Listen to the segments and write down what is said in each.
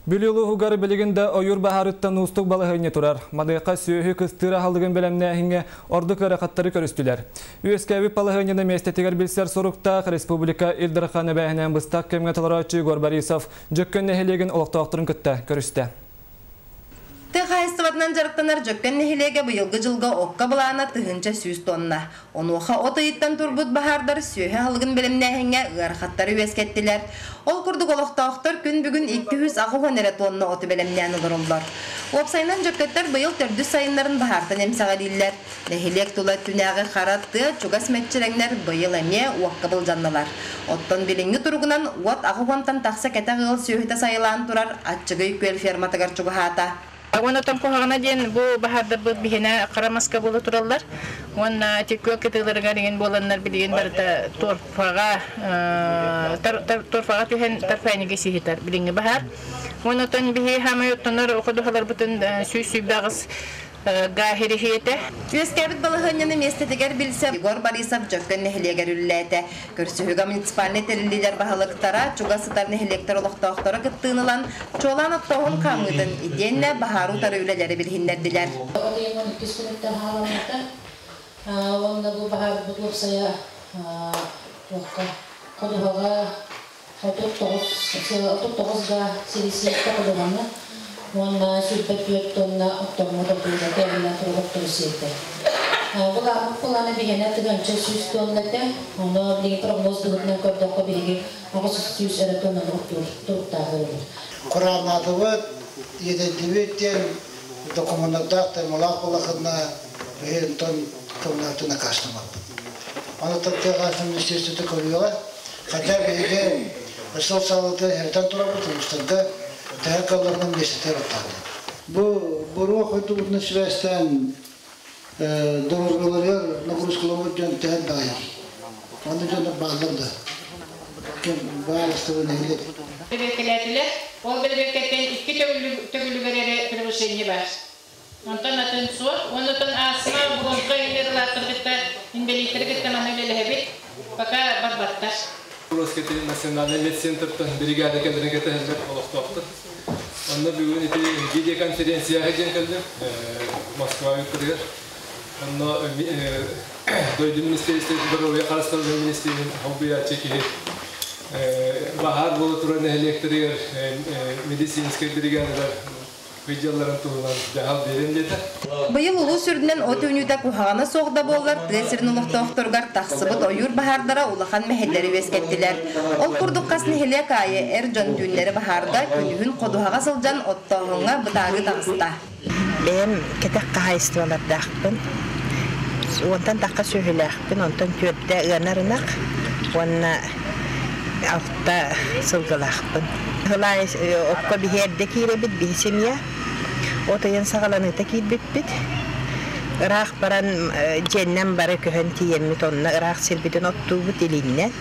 Бүлүү улууһугар билигин да ойуур баһаарыттан уустук балаһыанньа турар. Маныаха сүөһү кыстыыр аһылыгын бэлэмнээһиҥҥэ ордук ыарахаттары көрүстүлэр. Үөскээбит балаһыанньаны миэстэтигэр билсэр соруктаах республика Ил Дархан эбээһинэһин быстах кэмҥэ толорооччу Егор Борисов Дьөккөн нэһилиэгин олохтоохторун кытта көрүстэ. Тыа хаһаайыстыбатынан дьарыктанар Дьөккөн нэһилиэгэ быйылгы дьылга окко былаана 1100 тонна. Онуоха от ыйыттан турбут баһаардар сүөһү аһылыгын бэлэмнээһиҥҥэ ыарахаттары үөскэттилэр. Ол курдук олохтоохтор күн бүгүн 280 эрэ тонна оту бэлэмнээн олороллор. Уопсайынан дьөккөттөр быйыл төрдүс сайыннарын баһаартан эмсэҕэлииллэр. Нэһилиэк тула өттүнээҕи хара тыа чугас мэччирэҥнэр быйыл эмиэ уокка былдьаннылар. Оттон билиҥҥи туругунан уот 80-тан тахса кэтэх ыал сүөһүтэ сайылаан турар Аччыгый күөл ферматыгар чугаһаата. Онтон куһаҕана диэн бу баһаардарбыт биһиэнэ хара маска буола тураллар. Уонна ити күөл кытыыларыгар иҥин буоланнар билигин барыта торфаҕа торфаҕа түһэн торфянига сиһитэр билиҥҥи баһаар. Онтон биһи хаамай оттонор ходуһаларбытын 128 гаһириһиэтэ. Үөскээбит балаһыанньаны миэстэтигэр билсэ Егор Борисов Дьөккөн нэһилиэгэр үлэлээтэ. Көрсүһүүгэ муниципальнай тэриллиилэр баһылыктара, чугас сытар нэһилиэктэр олохтоохторо кыттыыны ылан, чуолаан оттооһун хаамыытын, итиэннэ баһаары утары үлэлэри билиһиннэрдилэр. Отыйымын иккис күнүттэн хааланыыта. Уонна бу баһаарбыт уопсайа туохха ходуһаҕа 39 га сирисиэккэ ходуһаны уонна 24 тонна оттоммут отууга кэбинэ турар сиэтэ. Былааммыт былаана биһиэнэ 1100 тонна этэ. Ону билигин прогноз быһыытынан көрдөххө биһиги 800 эрэ тоннаны оттуур туруктаах ылыбыт. Курааннаатыбыт, иэдэйдибит диэн докумуоннардаах темалаах буоллахына, биһи онтон көмөлөһүтүн аккаастаммаппыт. Аны тыа хаһаайыстыбатын министерствота көрүөҕэ. Хотя биһиги сыл саалыты эритэн турабыт, улуустарга төһө кыалларынан миэстэтигэр оттооту. Бу буруо хойдубутунан сибээстээн доруобуйаларыгар нагрузкаламмыт дьон төһө даҕайар. Онно дьоннор бааллар да. Ким баалыстыбы нэһилиэк. Бэрэбиэркэлээтилэр. Ол бэрэбиэркэттэн икки төгүлүгэр эрэ превышение баар. Онтон атын суох. Онтон астма, бронхо иҥнэр кытта, инбэлииттэри кытта манна үлэлэһэбит. Пока барбаттар. Русский национальный медцентртан бригада кэлэрин кэтэһэллэр олохтоохтор. Онно бүгүн ити видеоконференцияҕа диэн кэллим Москва ыыттарыгар. Онно дойду министерствотын здоровья харыстабылын министерин холбуйааччы киһи баһаар буола турар нэһилиэктэригэр медицинскэй бригадалар видеоларын туһунан дьаһал биэрэн диэтэ. Быйыл улуус үрдүнэн от үүнүүтэ куһаҕана суох да буоллар, тыа сирин олохтоохторугар тахсыбыт ойуур баһаардара улахан мэһэйдэри үөскэттилэр. Ол курдук хас нэһилиэк аайы эр дьон түүннэри баһаарга, күнүһүн ходуһаҕа сылдьан оттооһуҥҥа бытаарыы таҕыста. Бэйэм кэтэх хаһаайыстыбалардаахпын. Уонтан тахха сүөһүлээхпин, онтон түөртэ ыанар ынах уонна алта сылгылаахпын. Сыл аайы окко биһи эрдэ киирэбит, биһи семья. От ыйын саҕаланыыта киирбиппит. Ыраах баран дьиэннэн бары көһөн тиийэммит онно ыраах сирбитин оттуубут илииннэн.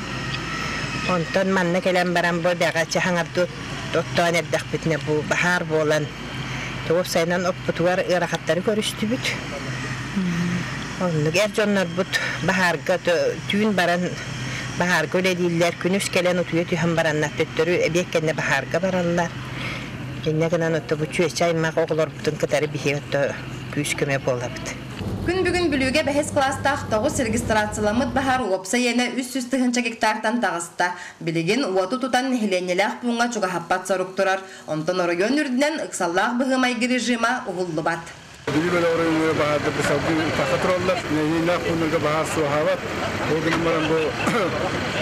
Онтон манна кэлэн баран бу бэҕэчэ хаҥардыы оттоон эрдэхпитинэ бу баһаар буолан уопсайынан оппутугар ыарахаттары көрүстүбүт. Оннук эр дьоннорбут баһаарга түүн баран баһаарга үлэлииллэр, күнүс кэлэн утуйа түһэн бараннар төттөрү эбиэт кэннэ баһаарга бараллар. Инньэ гынан отто бу чүөчэ аймах оҕолорбутун кытары биһиги отто күүс-көмө буолабыт. Күн бүгүн Бүлүүгэ бэһис кылаастаах тоҕус регистрацияламмыт баһаар уопсай иэнэ 300 000 гектартан таҕыста. Билигин уоту тутан нэһилиэнньэлээх пууҥҥа чугаһаппат сорук турар. Онтон оройуон үрдүнэн ыксаллаах быһыы-майгы режима уһуллубат. Бүлүү бөлөх оройуонугар баһаардар салгыы тахса тураллар. Нэһилиэнньэлээх пууннарга баһаар суоһаабат. Ол гынан баран бу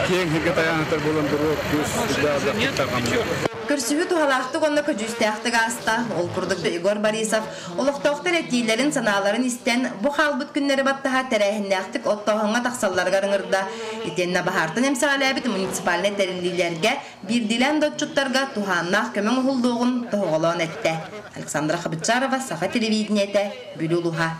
киэҥ сиргэ тайаан сытар буолан буруо күүс сүрдээх тарҕаммыт. Көрсүһүү туһалаахтык уонна көдьүүстээхтик ааста. Ол курдук Егор Борисов олохтоохтор этиилэрин, санааларын истэн, бу хаалбыт күннэри баттаһа тэрээһиннээхтик оттооһуҥҥа тахсалларыгар ыҥырда. Итиэннэ баһаартан эмсэҕэлээбит муниципальнай тэриллиилэргэ биирдиилээн да отчуттарга туһааннаах көмө оҥоһуллуоҕун тоһоҕолоон эттэ. Александра Хабычарова, Саха телевидениетэ, Бүлүү улууһа.